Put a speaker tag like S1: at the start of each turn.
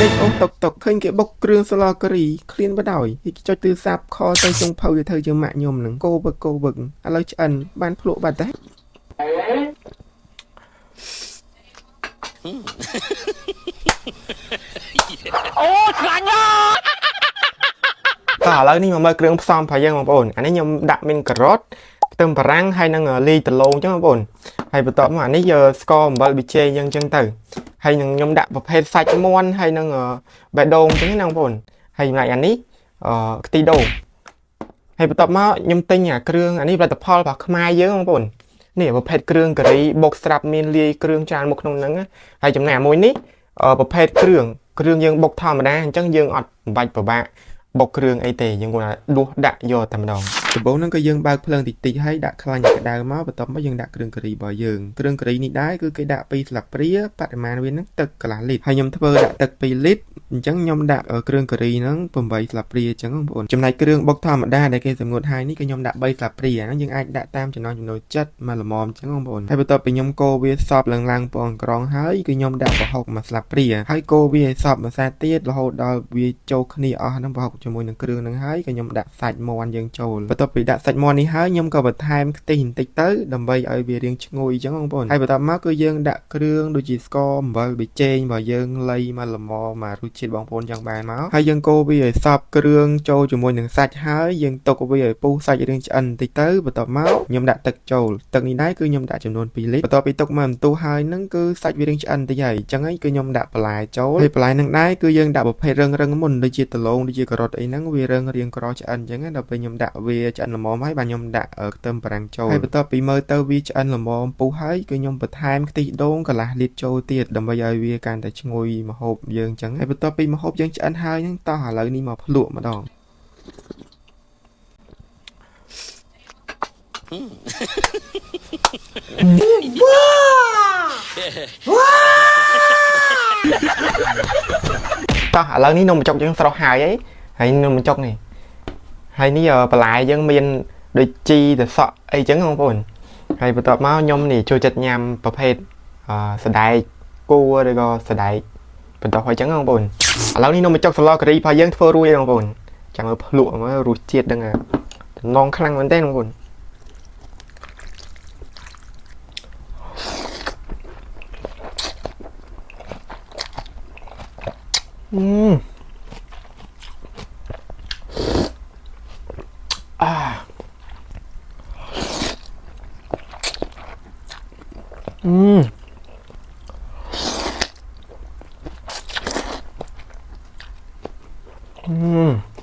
S1: ដេកអូសតុកតុកឃើញគេបុកគ្រឿងស្លការីឃ្លានបដ ாய் គេចុចទូរស័ព្ទខលទៅចុងភៅវាធ្វើជាម៉ាក់ខ្ញុំនឹងគោវឹកគោវឹកឥឡូវឆ្អិនបានភ្លក់បាត់តែ
S2: អូឆ្ងាញ់ណាស់
S1: តោះឥឡូវនេះមកមើលគ្រឿងផ្សំរបស់យើងបងប្អូនអានេះខ្ញុំដាក់មានការ៉ុតខ្ទឹមបារាំងហើយនឹងលីដឡូងអញ្ចឹងបងប្អូនហើយបន្ទាប់មកអានេះយកស្ករអំបិលប៊ីចេងអញ្ចឹងទៅហើយនឹងខ្ញុំដាក់ប្រភេទសាច់មាន់ហើយនឹងបេះដូងអញ្ចឹងណាបងប្អូនហើយចំណែកអានេះខ្ទិះដូងហើយបន្ទាប់មកខ្ញុំទិញអាគ្រឿងអានេះផលិតផលរបស់ខ្មែរយើងបងប្អូននេះប្រភេទគ្រឿងការីបុកស្រាប់មានលាយគ្រឿងច្រើនមកក្នុងហ្នឹងហើយចំណែកមួយនេះប្រភេទគ្រឿងយើងបុកធម្មតាអញ្ចឹងយើងអត់បាច់ពិបាកបុកគ្រឿងអីទេយើងគ្រាន់តែដួសដាក់យកតែម្ដងដំបូងហ្នឹងក៏យើងបើកភ្លើងតិចតិចហើយដាក់ខ្លាញ់ឲ្យក្តៅមកបន្ទាប់មកយើងដាក់គ្រឿងការីរបស់យើងគ្រឿងការីនេះដែរគឺគេដាក់2ស្លាបព្រាបរិមាណវាហ្នឹងទឹកកន្លះលីត្រហើយខ្ញុំធ្វើដាក់ទឹក2លីត្រអញ្ចឹងខ្ញុំដាក់គ្រឿងការីហ្នឹង8ស្លាបព្រាអញ្ចឹងបងប្អូនចំណែកគ្រឿងបុកធម្មតាដែលគេសម្ងួតហើយនេះគឺខ្ញុំដាក់3ស្លាបព្រាហ្នឹងយើងអាចដាក់តាមចំណង់ចំណូលចិត្តមកល្មមអញ្ចឹងបងប្អូនហើយបន្ទាប់ពីខ្ញុំកូរវាសព្វឡើងឡើងពងក្រងហើយគឺខ្ញុំដាក់ប្រហុកមួយស្លាបព្រាហើយកូរវាឲ្យសព្វមួយសាទៀតរហូតដល់វាចូលគ្នាអស់ហ្នឹងប្រហុកជាមួយនឹងគ្រឿងហ្នឹងហើយក៏ខ្ញុំដាក់សាច់មាន់យើងចូលបន្ទាប់ពីដាក់សាច់មាន់នេះហើយខ្ញុំក៏បន្ថែមខ្ទិះបន្តិចទៅដើម្បីឲ្យវារាងឈ្ងុយអញ្ចឹងបងប្អូនហើយបន្ទាប់មកគឺយើងដាក់គ្រឿងដូចជាស្ករអំបិលប៊ីចេងរបស់យើងលៃមកល្មមមករសជាតិបងប្អូនចង់បានមកហើយយើងកូរវាឲ្យសព្វគ្រឿងចូលជាមួយនឹងសាច់ហើយយើងទុកវាឲ្យពុះសាច់រាងឆ្អិនបន្តិចទៅបន្ទាប់មកខ្ញុំដាក់ទឹកចូលទឹកនេះដែរគឺខ្ញុំដាក់ចំនួន2លីត្របន្ទាប់ពីទុកមកបន្ទុះហើយហ្នឹងគឺសាច់វារាងឆ្អិនបន្តិចហើយអញ្ចឹងហើយគឺខ្ញុំដាក់បន្លែចូលហើយបន្លែហ្នឹងដែរគឺយើងដាក់ប្រភេទរឹងៗមុនដូចជាដំឡូងដូចជាការ៉ុតអីហ្នឹងវារឹងរាងក្រឆ្អិនអញ្ចឹងដល់ពេលខ្ញុំដាក់វាឆ្អិនល្មមហើយបាទខ្ញុំដាក់ខ្ទឹមបារាំងចូលហើយបន្ទាប់ពីមើលទៅវាឆ្អិនល្មមពុះហើយគឺខ្ញុំបន្ថែមខ្ទិះដូងកន្លះលីត្រចូលទៀតដើម្បីឲ្យវាកាន់តែឈ្ងុយម្ហូបយើងអញ្ចឹងហើយបន្ទាប់ពីម្ហូបយើងឆ្អិនហើយហ្នឹងតោះឥឡូវនេះមកភ្លក់ម្ដងតោះឥឡូវនេះនំបញ្ចុកយើងស្រស់ហើយហីហើយនំបញ្ចុកនេះហើយនេះបន្លែយើងមានដូចជីទៅសក់អីចឹងបងប្អូនហើយបន្ទាប់មកខ្ញុំនេះចូលចិត្តញ៉ាំប្រភេទសណ្ដែកគួរឬក៏សណ្ដែកបន្តហើយចឹងបងប្អូនឥឡូវនេះនំបញ្ចុកស្លការីរបស់យើងធ្វើរួចហើយបងប្អូនចាំមើលភ្លក់មើលរសជាតិដឹងតំណងខ្លាំងមែនទេបងប្អូនអាអឺអឺ